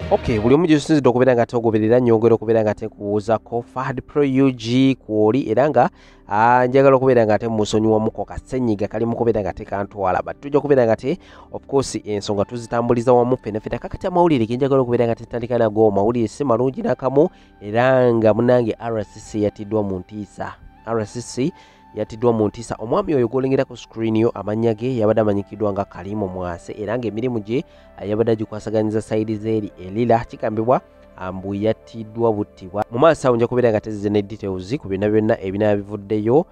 Okay, buli omu gyosinzidde okubeera nga togoberera nyongera okubeera nga tekubuuzako Fahad Pro UG kwoli era nga njagala okubeera nga te musonyiwamuko kasenyiga kali mu kubeera nga tekantwala, but tujja okubeera nga te of course ensonga tuzitambuliza wamu ffenna ffenna. Kakati amawulire ge njagala okubeera nga tetandika nago mawulire si malungi n'akamu, era nga munnange RCC yatiddwa mu ntiisa. RCC yatiddwa mu ntiisa. Omwami oyo gw'olengera ku screen yo amannya ge yabadde amanyikiddwa nga Kalimu Mwase, era ng'emirimu gye yabadde agikwasaganyiza sayidi z'eri Elira. Kigambibwa mbu yattiddwa buttibwa. Mu maaso awo nja kubeera nga tezize ne details ku byonna byonna ebinaaba bivuddeyo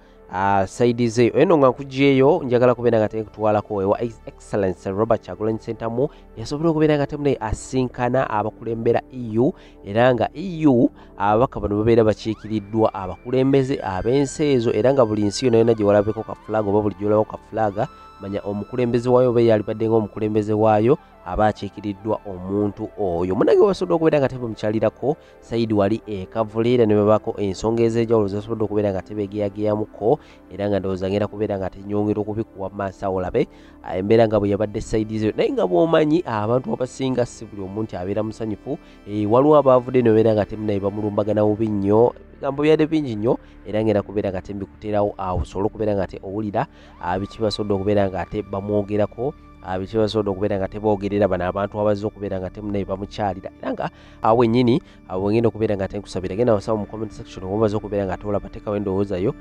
sayidi ze. Eno nga nkuggyeeyo njagala kubeera nga tekutwalako ewa His Excellence Robert Kyagulanyi Ssentamu yasobola okubeera nga temunaye asinkana abakulembera EU, era nga EU ababaka bano babeera bakiikiriddwa abakulembeze ab'ensi ezo, era nga buli nsi yonna yonna gye walabeko ka flag oba buli gy'olabako ka flag manya omukulembeze waayo oba eyalibadde ng'omukulembeze waayo aba akiikiriddwa omuntu oyo. Munnange basobodde okubeera nga tebamukyalirako sayidi wali e Kavule, era ne babaako ensonga ez'enjawulo zebasobodde okubeera nga tebeegeyageyamuko, era nga ndowooza ngenda kubeera nga tenyongera okubikuwa mu maaso awo olabe embeera nga bwe yabadde sayidi zeyo. Naye nga bw'omanyi abantu abasinga si buli omu nti abeera musanyufu, waliwo abaavudde ne babeera nga temunaye bamulumbagana bubi nnyo, ebigambo byadde bingi nnyo, era ngenda kubeera nga tembikuteerawo awo osobole okubeera nga te owulira biki basobodde okubeera nga ate bamwogerako, biki basobodde okubeera nga teboogerera bano abantu abazze okubeera nga temunaye bamukyalira. Era nga awo wennyini awo wengenda okubeera nga tenkusabira genda wasaba mu comment section oba omaze okubeera nga tolaba teekawo endowooza yo,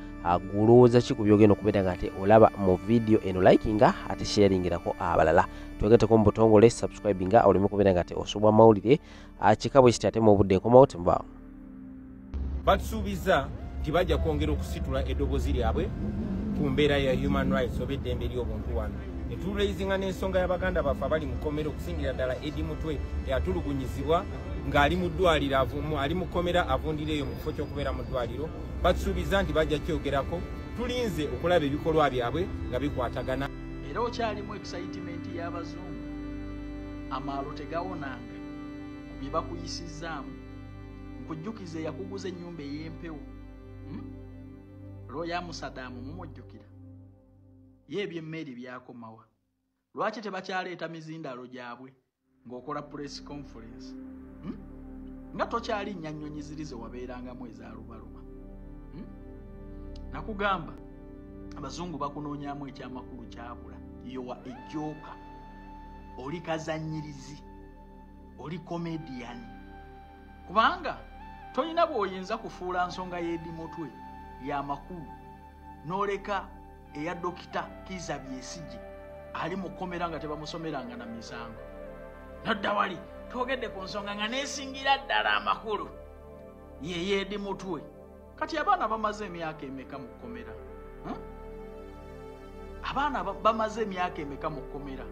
gulowooza ki ku by'ogenda okubeera nga ate olaba mu video eno, likinga ate sharingirako abalala, twegatteko mu butongole, subscribinga oleme kubeera nga ate osubwa amawulire kika bwe kiti ate mu budde nkomawo temubaawo. Batusuubiza nti bajja kwongera okusitula eddoboozi lyabwe ku mbeera ya human rights oba eddembe ly'obuntu wano. Ne turaisinga n'ensonga y'abaganda baffe abali mu kkomera, okusingira ddala Eddie Mutwe eyatulugunyizibwa ng'ali mu ddwaliro, ali mu kkomera avundira eyo mu kifo ky'okubeera mu ddwaliro. Batusuubiza nti bajja kyogerako, tulinze okulaba ebikolwa byabwe nga bikwatagana. Era okyalimu excitement y'abazungu, amaalo tegawonanga ku bye bakuyisizaamu. Nkujjukize yakuguza ennyumba ey'empewo, Roya Musadaamu mumujjukira, ye ebyemmeri byakomawa. Lwaki tebakyaleeta mizindaalo gyabwe ng'okola press conference? Nga tokyali nnyonyi ziri ze wabeerangamu ezaalubaluba. Nakugamba abazungu bakunoonyaamu ekyamakulu kyabula. Yowa ejjooka, oli kazannyirizi, oli comedian, kubanga tolina bw'oyinza kufuula nsonga y'Eddie Mutwe y'amakulu n'oleka eya Dokita Kizza Besigye ali mu kkomera nga tebamusomeranga na misango. Nodda wali twogedde ku nsonga nga neesingira ddala amakulu ye y'Eddie Mutwe. Kati abaana bamaze emyaka emeka mu kkomera? Abaana bamaze emyaka emeka mu kkomera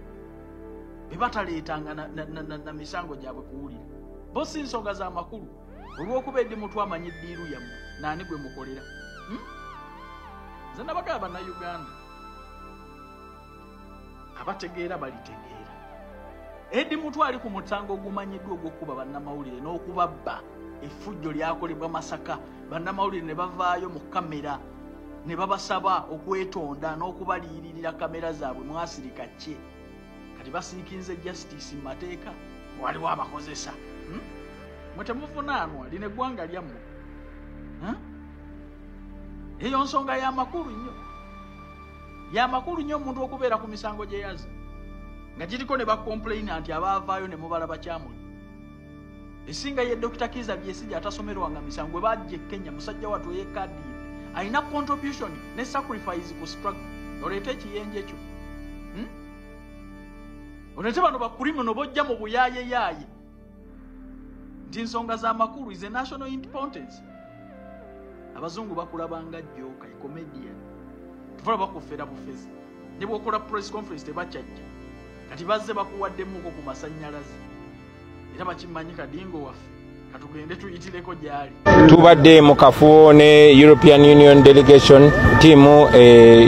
be bataleetanga na misango gyabwe kuwulira? Bo si nsonga z'amakulu olw'okuba Eddie Mutwe amanyi ddiiru yammwe naani gwe mukolera. Nze nabagamba Bannayuganda abategeera balitegeera. Eddie Mutwe ali ku musango ogumanyiddwa ogw'okkuba bannamawulire n'okubabba. Effujjo lyakolebwa Masaka, bannamawulire ne bavaayo mu kamera ne babasaba okwetonda n'okubaliyiririra kamera zaabwe, mwasirika kye. Kati basiikinze justice mu mateeka, waliwo abakozesa. Mwe temuvunaanwa, lino eggwanga lyammwe. Eyo nsonga y'amakulu nnyo, y'amakulu nnyo omuntu okubeera ku misango gye yazza nga giriko ne bakomplaina nti abaavaayo ne mubalaba kyamuli. Esinga ye Dokita Kizza Besigye atasomerwanga misango bwe bajja e Kenya, musajja wattu eyekaddiye alina contribution ne sacrifice ku struggle. Oleete ekiyenje kyo, oleete bano bakurimino bojja mu buyaayeyaaye nti nsonga z'amakulu is a national importance. Abazungu bakulabanga joker, comedian, tuvala bakufera bufezi. Ne bw'okola press conference tebakyajja. Kati bazze bakuwaddemuko ku masannyalaze, era bakimanyi kadingo waffe, katugende tuyitireko gy'ali. Tubadde mu kafubo ne European Union delegation tiimu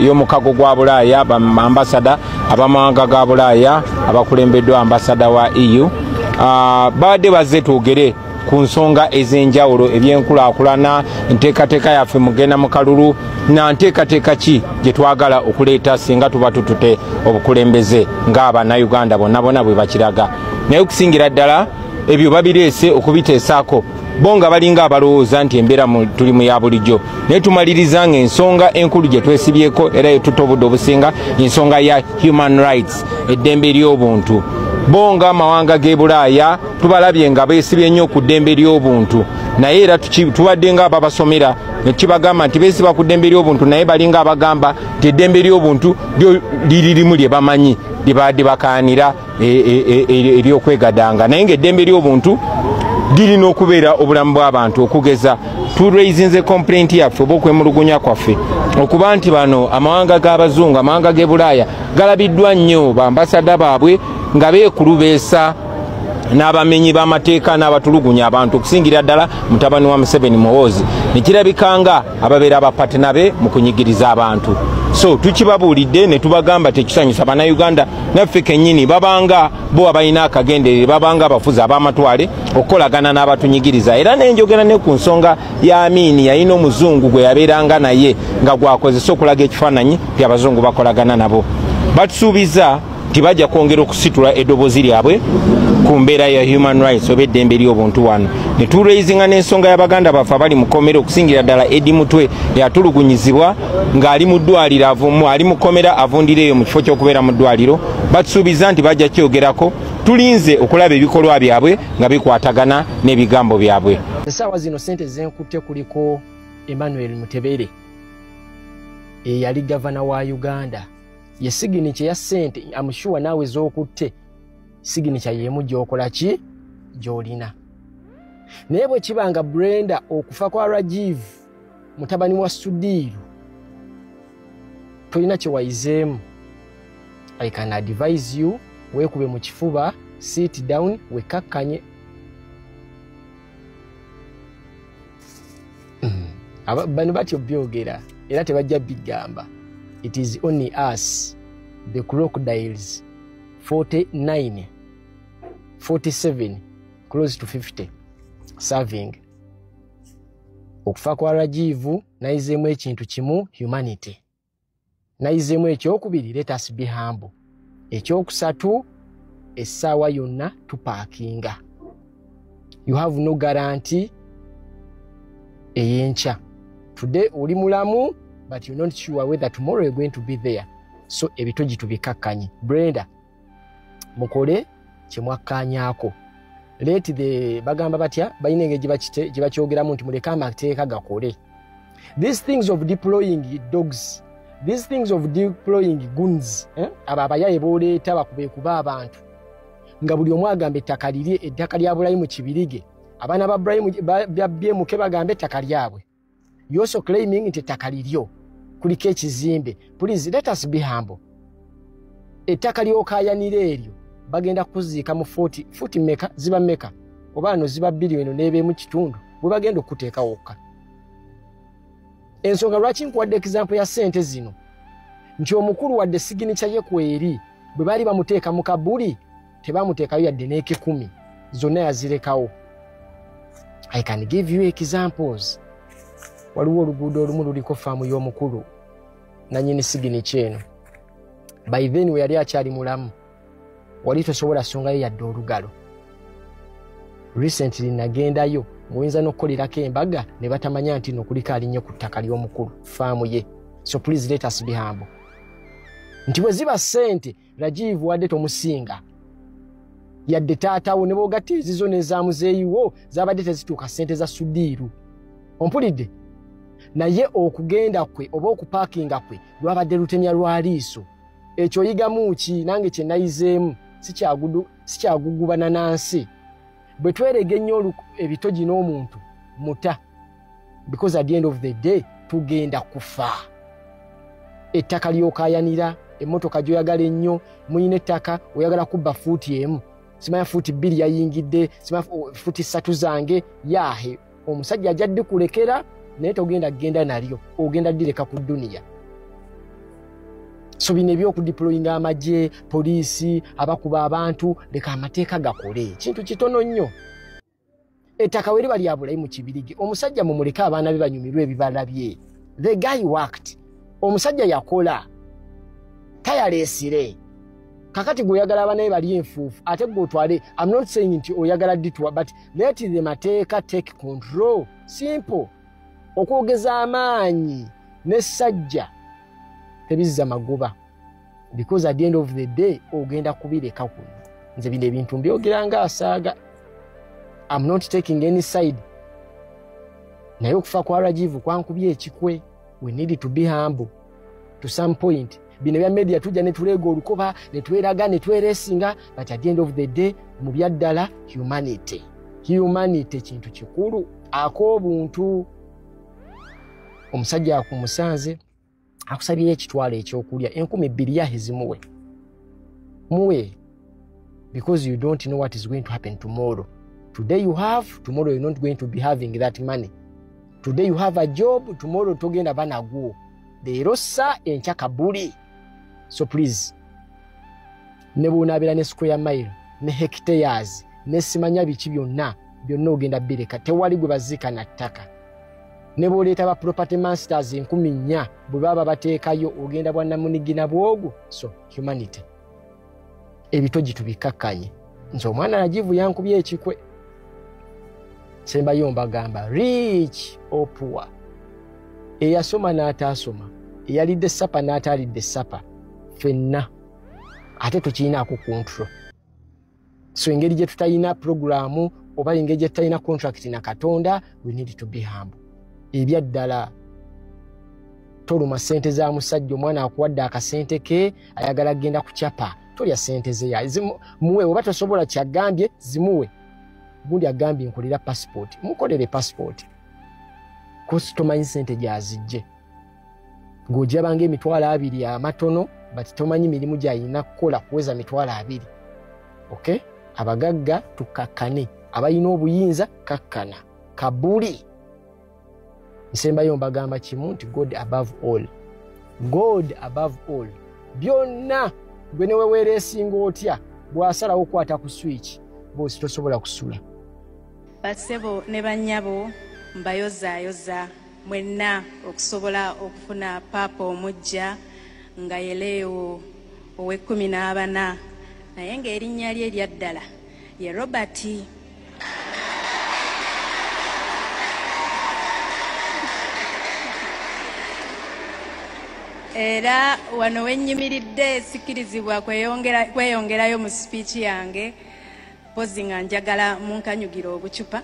y'omukago gwa Bulaaya, ambasada abamawanga ga Bulaaya abakulembeddwa ambasada wa EU. Babadde bazze twogere ku nsonga ez'enjawulo, ebyenkulaakulana, enteekateeka yaffe mugenda mu kalulu na nteekateeka ki gye twagala okuleeta singa tuba tutute obukulembeze ng'Abannayuganda bonna bonna bwe bakiraga. Naye okusingira ddala Ebyo babireese okubiteesaako bo nga balinga abalowooza nti embeera tuli mu ya bulijjo, naye tumaliriza ng'ensonga enkulu gye twesibyeko era yetutta obudde obusinga ensonga ya human rights, eddembe ly'obuntu. Bo nga amawanga g'e Bulaaya tubalabye nga beesibye nnyo ku ddembe ly'obuntu, naye era tubadde nga ababasomera ne kibagamba nti beesiba ku ddembe ly'obuntu, naye balinga abagamba nti eddembe ly'obuntu lyo liri limu lye bamanyi lye baadde bakaanira eryokwegadanga, naye ng'eddembe ly'obuntu lirina okubeera obulamu bw'abantu. Okugeza turaisinze complaint yaffe oba okwemulugunya kwaffe okuba nti bano amawanga g'abazungu, amawanga g'e Bulaaya galabiddwa nnyo bambasada baabwe nga beekulubeesa n'abamenyi b'amateeka n'abatulugunya abantu, okusingira ddala mutabani wa Museveni Muhoozi, ne kirabika nga ababeera abapatina be mu kunyigiriza abantu. So tukibabuulidde ne tubagamba tekisanyusa Bannayuganda naffe kennyini, babanga bo abalina akagenderere, babanga abafuzi ab'amatwale okukolagana n'abatunyigiriza. Era nenjogera ne ku nsonga ya Amini, yalina omuzungu gwe yabeeranga naye nga gwakozesa okulaga ekifaananyi nti abazungu bakolagana nabo. Batusuubiza nti bajja kwongera okusitula eddoboozi lyabwe ku mbeera ya human rights oba eddembe ly'obuntu wano. Ne turaisinga n'ensonga y'abaganda baffe abali mu kkomera, okusingira ddala Eddie Mutwe yatulugunyizibwa ng'ali mu ddwaliro, ali mu kkomera avundira eyo mu kifo ky'okubeera mu ddwaliro. Batusuubiza nti bajja kyogerako, tulinze okulaba ebikolwa byabwe nga bikwatagana n'ebigambo byabwe. Essaawa zino ssente zenkutte kuliko Emmanuel Mutebere eyali gavana wa Uganda, ye signature ya ssente, amushuwa naawe z'okutte signature y'emu gy'okola ki gy'olina. Naye bwe kiba nga Brenda okufa kwa Rajiv mutabani wa Sudiru tolina kye wayizeemu, I can advise you weekube mu kifuba, sit down, wekkakkanye. Bano batyo byogera era tebajja bigamba. It is only us, the crocodiles, 49, 47, close to 50, serving. Okufa kwa Rajiv nayizeemu ekintu kimu, humanity. Nayizeemu ekyokubiri, let us be humble. Ekyokusatu, essaawa yonna tupaakinga. You have no guarantee ey'enkya. Today oli mulamu, but you're not sure whether tomorrow you're going to be there. So ebitogi tubikakkanye. Brenda, mukole kye mwakkaanyaako. Let the bagamba batya balina engeri gye bakyogeramu nti muleke amateeka gakole. These things of deploying dogs, these things of deploying guns, abo abayaye booleeta bakubeekuba abantu nga buli omu agamba ettaka lirye, ettaka lya Burayimu Kibirige, abaana ba Burayimu bya BMK bagamba ettaka lyabwe. You also claiming nti ettaka liryo kuliko ekizimbe. Please let us be humble. Ettaka ly'okaayanira eryo bagenda kuziika mu 40 futi meka, ziba meka oba no ziba 2 eno n'ebeemu kitundu bwe bagenda okuteeka wokka. Ensonga lwaki nkuwadde example ya ssente zino nti omukulu wadde signature ye kweri bwe baali bamuteeka mu kabuli tebamuteekayo yadde n'ekikumi, zonna yazirekawo. I can give you examples. Waliwo oluguudo olumu luliko faamu y'omukulu nannyini signature eno. By then we yali akyali mulamu, wali tosobola songayo yadde olugalo. Recently nagendayo ng'oyinza n'okukolerako embaga ne batamanya nti no kuliko alinnye ku ttaka ly'omukulu faamu ye. So please let us be humble. Nti bwe ziba ssente Rajiv wadde tomusinga yadde taatawo, ne bw'ogatta ezizo n'ezaamuzeeyiwo zaabadde tezituuka ssente za Sudiiru. Ompulidde? Naye okugenda kwe oba okupaakinga kwe lwabadde lutemya lwa liiso. Ekyo oyigamu ki? Nange kye nayizeemu sikyagugubana nansi. Bwe twerega ennyo ebitogi n'omuntu muta, because at the end of the day tugenda kufa. Ettaka ly'okaayanira, emmotoka gy'oyagala ennyo, muyina ettaka oyagala kubba fuuti 1, simanya fuuti 2 yayingidde, simanya fuuti 3 zange, yaahe omusajja ajja ddikulekera, naye togenda kugenda nalyo, ogenda ddireka ku dduniya. So bino ebyokudeployinga amagye, poliisi, abakuba abantu, leka amateeka gakole. Kintu kitono nnyo. Ettaka we liba lya Burayimu Kibirige, omusajja mumuleke abaana be banyumirwe ebibala bye. The guy worked. Omusajja yakola, tayaleesire. Kakati gwe oyagala abanaye bali enfuufu, ate gwe otwale. I'm not saying nti oyagala detour, but let the mateeka take control. Simple. Okwogeza amaanyi n'essajja tebizza magoba, because at the end of the day ogenda kubireka kuno. Nze bino ebintu mbyogera nga asaaga. I'm not taking any side, naye okufa kwa Rajiv kwankubye ekikwe. We need to be humble to some point. Bino bya media, tujja ne tuleega olukoba, ne tweraga, ne tweresinga, but at the end of the day, mu byaddala, humanity, humanity kintu kikulu ak'obuntu. Omusajja akumusanze akusabyeyo ekitwalo ekyokulya, 2000 yahe, zimuwe, muwe, because you don't know what is going to happen tomorrow. Today you have, tomorrow you're not going to be having that money. Today you have a job, tomorrow togenda banagwo. Leero sa enkya kabuli. So please, ne bw'onabeera ne square mile ne hectares ne simanya biki byonna byonna, ogenda bireka. Tewali gwe baziika na ttaka. Ne bw'oleeta ba property masters 4000, bwe baba bateekayo, ogenda bwannamunigina bwogu. So humanity, ebitogi tubikakkanye. Nze omwana Rajivu yankubye ekikwe. Sembayo mbagamba, rich or poor, eyasoma n'ataasoma, eyalidde sapa n'ataalidde sapa, ffenna ate tukirinaako control. So engeri gye tutalina programu oba engeri gye tutalina contract na Katonda, we need to be humble. Ebyaddala, toluma sente za musajja. Omwana akuwadde akasente ke, ayagala kgenda kucapa, tolya sente ze, muwe. Oba tosobola kyagambye, zimuwe. Gundi agambye nkolera passport, mukolere passport, kosi tomanyi sente gyazijje. Ng'ojabanga 20,000 amatono, but tomanyi mirimu gyayina kukola kuweza 20,000. Okay, abagagga tukakkane, abalina obuyinza kakkana kabuli. Nsembayo mbagamba kimu nti God above all, God above all. Byonna gwe neweweera esinga otya, bw'asalawo okwata ku switch, bosi tosobola kusula. Bassebo ne bannyabo, mbayozaayoza mwenna okusobola okufuna paapa omuggya nga ye Leewo ow'e14, naye ng'erinnya lye erya ddala ye Robert. Era wano wennyimiridde sikirizibwa kweyongerayo mu sipiiki yange, mpozi nga njagala munkanyugira obucupa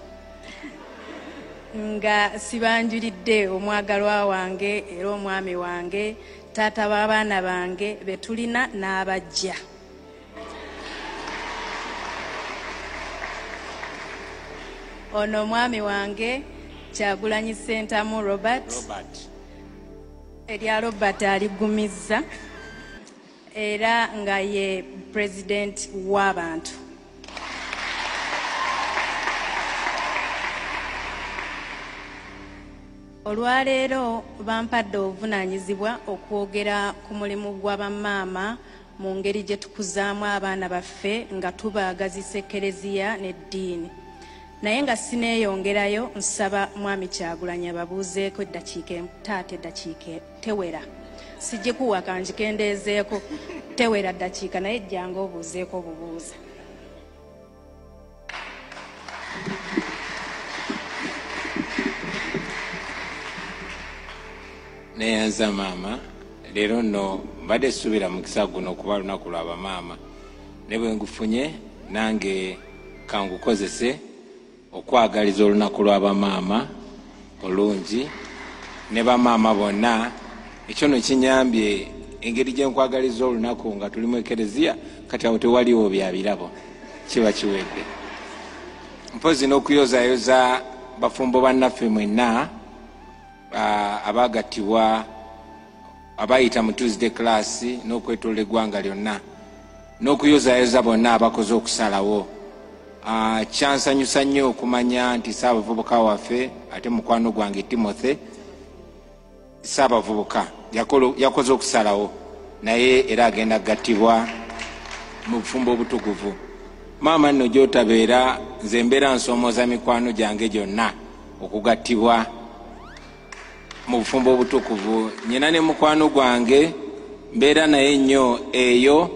nga sibanjulidde omwagalwa wange era omwami wange, taata w'abaana bange be tulina n'abajja. Ono omwami wange Kyagulanyi Ssentamu Robert, Robert. Erya Robert aligumizza, era nga ye president w'abantu. Olwaleero bampadde obuvunaanyizibwa okwogera ku mulimu gwa bamaama mu ngeri gye tukuzaamu abaana baffe nga tubaagazisa Ekkereziya n'eddiini. Naye nga sineeyongerayo, nsaba Mwami Kyagulanyi ababuuzeeko eddakiika, taata, eddakiika tewera, sijikuwa, kangikendeezeeko, tewera ddakiika, naye jjanga obuuzeeko obubuuza. Neyanza maama. Leero nno mbadde suubira mukisa guno okuba lunaku lwa bamaama, ne bwe ngufunye nange kangukozese okwagaliza olunaku lw'abamaama olungi ne bamaama bonna. Ekyo nno kinyambye engeri gye nkwagaliza olunaku nga tuli mu ekereziya. Kati awo tewaliwo bya birabo, kiba kiwedde. Mpozi n'okuyozaayoza bafumbo bannaffe mwenna abagattibwa, abayita mu Tuesday class n'okwetoola eggwanga lyonna, n'okuyozaayoza bonna abakoze okusalawo. Kyansanyusa nnyo okumanya nti Saabavubuka waffe ate mukwano gwange Timothy Saabavubuka yakoze okusalawo, naye era agenda kugattibwa mu bufumbo obutukuvu. Maama nno gy'otabeera, nze mbeera nsoomooza mikwano gyange gyonna okugattibwa mu bufumbo obutukuvu. Nyina ne mukwano gwange mbeera naye nnyo eyo.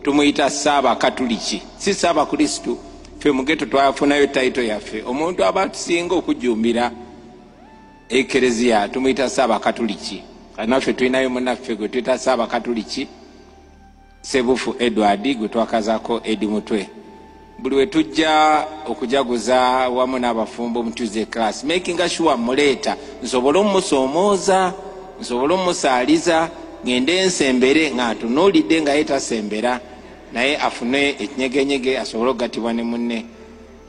Tumuyita Ssaabakatuliki, si Ssaabakristu. Ffe mu ghetto twafunayo title yaffe. Omuntu aba atusinga okujjumbira ekereziya tumuyita Ssaabakatuliki. Naffe tulinayo munnaffe gwe tuyita Ssaabakatuliki, Sebufu Edward, gwe twakazaako Edi Mutwe. Buli we tujja okujaguza wamu n'abafumbo mu Tuesday class, making sure muleeta nsobole omusoomooza, nsobole omusaaliza, ngende nsembere nga ntunuulidde nga ye tasembera, naye afune ekinyegenyege asobole okugatibwa ne munne.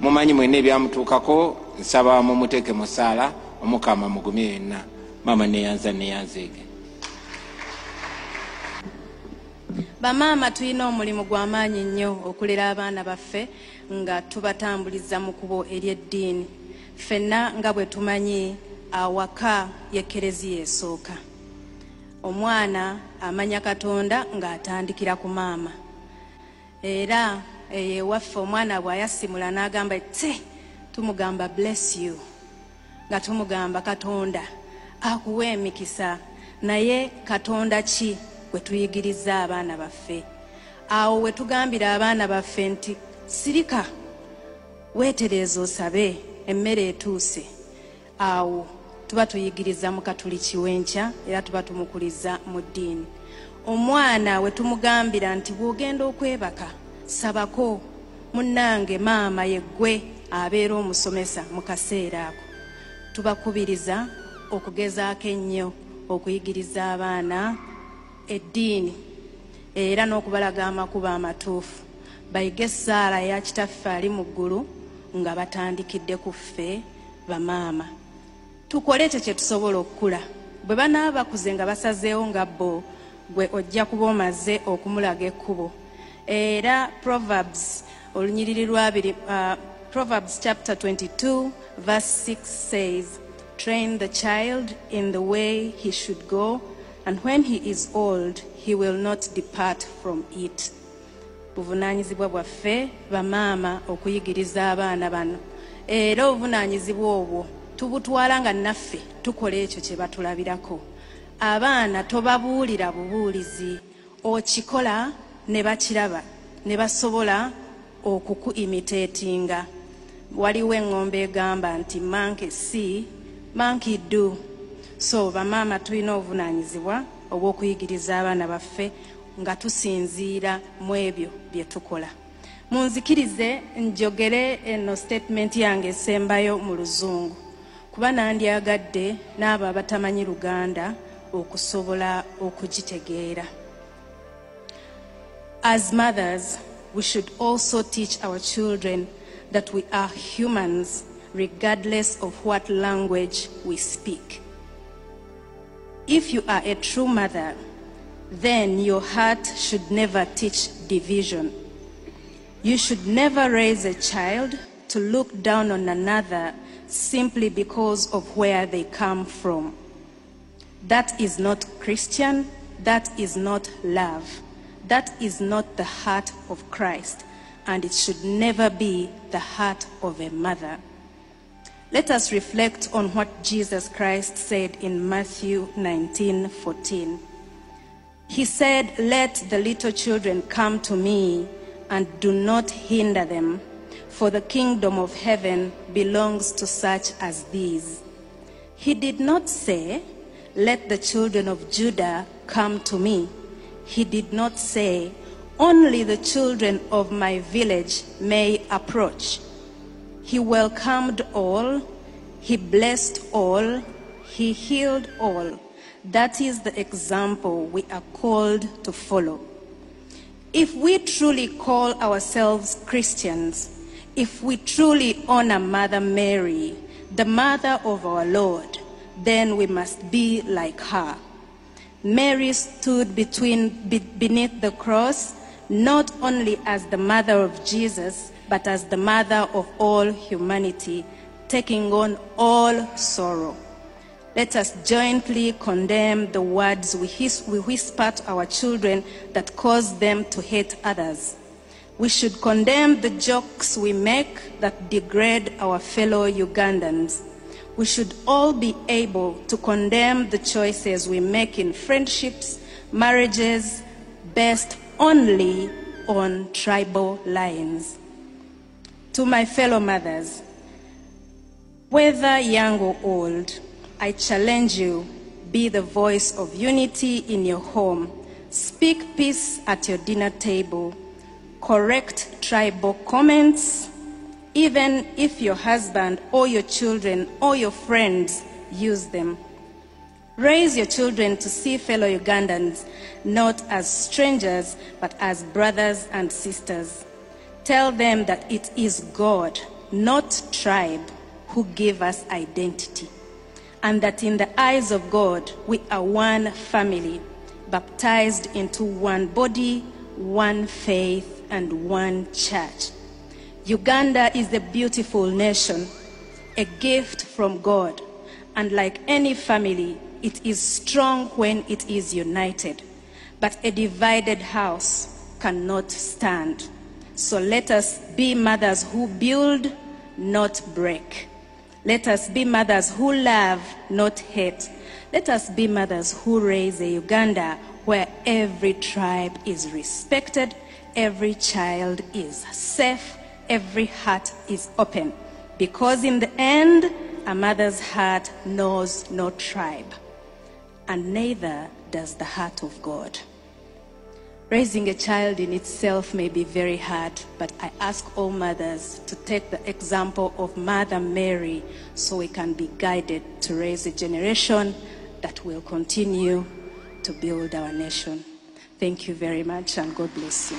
Mumanyi mwenna ebyamutuukako, nsaba mumuteeke mu ssaala, Omukama mugumye yenna. Maama, neyanza neyanzeege. Bamaama tulina omulimu gw'amaanyi nnyo okulera abaana baffe nga tubatambuliza mu kkubo ery'eddiini. Ffenna nga bwe tumanyi, awaka y'ekkereziya esooka. Omwana amanya Katonda ng'atandikira ku maama. Era eyo ewaffe omwana bw'ayasimula n'agamba te, tumugamba "Bless you", nga tumugamba Katonda akuwa emikisa. Naye Katonda ki gwe tuyigiriza abaana baffe? Awo we tugambira abaana baffe nti sirika, weetereeza, osabe, emmere etuuse, awo tuba tuyigiriza mu Katuliki w'enkya era tuba tumukuliza mu ddiini. Omwana we tumugambira nti bw'ogenda okwebaka sabako, munnange maama yeggwe abeera omusomesa mu kaseera ako. Tubakubiriza okugezaako ennyo okuyigiriza abaana eddiini era n'okubalaga amakubo amatuufu, bayige essaala ya Kitaffe ali mu ggulu nga batandikidde ku ffe bamaama. Tukole ekyo kye tusobola okukula. Bwe banaaba bakuze nga basazeewo nga bo, gwe ojja kuba omaze okumulaga ekkubo. Era Proverbs olunyiriri lwabiri, Proverbs chapter 22 verse 6 says, "Train the child in the way he should go, and when he is old he will not depart from it." Buvunaanyizibwa bwaffe bamaama okuyigiriza abaana bano, era obuvunaanyizibwa obwo tubutwala nga naffe tukola ekyo kye batulabirako. Abaana tobabuulira bubuulizi, okikola ne bakiraba ne basobola okuku-imitatinga. Waliwo eŋŋombe egamba nti "Monkey see, monkey do." So bamaama tulina obuvunaanyizibwa obw'okuyigiriza abaana baffe nga tusinziira mu ebyo bye tukola. Munzikirize njogere eno statement yange esembayo mu Luzungu, kuba nandyagadde n'abo abatamanyi Luganda okusobola okugitegeera. As mothers, we should also teach our children that we are humans regardless of what language we speak. If you are a true mother, then your heart should never teach division. You should never raise a child to look down on another simply because of where they come from. That is not Christian. That is not love. That is not the heart of Christ, and it should never be the heart of a mother. Let us reflect on what Jesus Christ said in Matthew 19:14. He said, "Let the little children come to me and do not hinder them, for the kingdom of heaven belongs to such as these." He did not say, "Let the children of Judah come to me." He did not say, "Only the children of my village may approach." He welcomed all, he blessed all, he healed all. That is the example we are called to follow. If we truly call ourselves Christians, if we truly honor Mother Mary, the mother of our Lord, then we must be like her. Mary stood beneath the cross, not only as the mother of Jesus, but as the mother of all humanity, taking on all sorrow. Let us jointly condemn the words we whisper to our children that cause them to hate others. We should condemn the jokes we make that degrade our fellow Ugandans. We should all be able to condemn the choices we make in friendships, marriages, based only on tribal lines. To my fellow mothers, whether young or old, I challenge you, be the voice of unity in your home. Speak peace at your dinner table. Correct tribal comments, even if your husband or your children or your friends use them. Raise your children to see fellow Ugandans not as strangers, but as brothers and sisters. Tell them that it is God, not tribe, who gave us identity, and that in the eyes of God, we are one family, baptized into one body, one faith, and one church. Uganda is a beautiful nation, a gift from God, and like any family, it is strong when it is united. But a divided house cannot stand. So let us be mothers who build, not break. Let us be mothers who love, not hate. Let us be mothers who raise a Uganda where every tribe is respected, every child is safe, every heart is open. Because in the end, a mother's heart knows no tribe, and neither does the heart of God. Raising a child in itself may be very hard, but I ask all mothers to take the example of Mother Mary so we can be guided to raise a generation that will continue to build our nation. Thank you very much, and God bless you.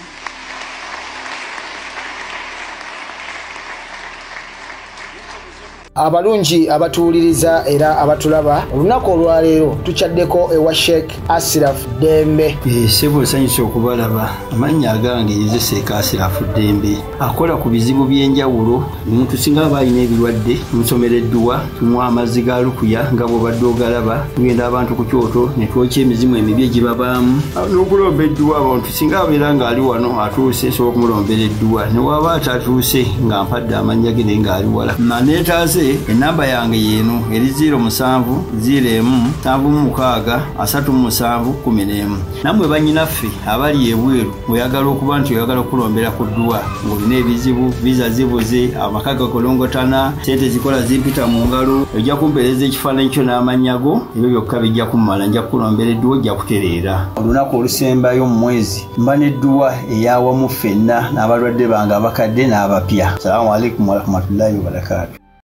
Abalungi abatuwuliriza era abatulaba, olunaku olwaleero tukyaddeko ewa Sheikh Asiraf Ddembe. Ssebo, nsanyuse okubalaba. Amannya agange nze Sheikh Asiraf Ddembe, akola ku bizibu by'enjawulo. Omuntu singa aba alina ebirwadde, tumusomera edduwa, tumuwa amazzi ga lukuya nga bw'obadde ogalaba. Tugenda abantu ku kyoto ne twokya emizimu emibi egibabaamu n'okulomba edduwa. Abantu singa abeera ng'ali wano atuuse, nsobola okumulombera edduwa, ne waba atatuuse nga mpadde amannya ge naye ng'ali wala naneetaase. Enamba yange yeeno eri 07 01 76 37 11. Nammwe bannyinaffe abali ebweru, oyagala okuba nti oyagala okulombera ku dduwa ng'olina ebizibu, viza zibuze, amaka gakolongotana, sente zikola zimpita mu ngalo, ojja kumpeereza ekifaananyi kyo n'amannya go, ebyo byokka bijja kummala, nja kukulombera edduwa, ojja kutereera. Olunaku olusembayo mu mwezi mba n'edduwa eyawamu ffenna n'abalwadde bange abakadde n'abapya. Salaamu alaikum warahmatullahi wabarakaatu.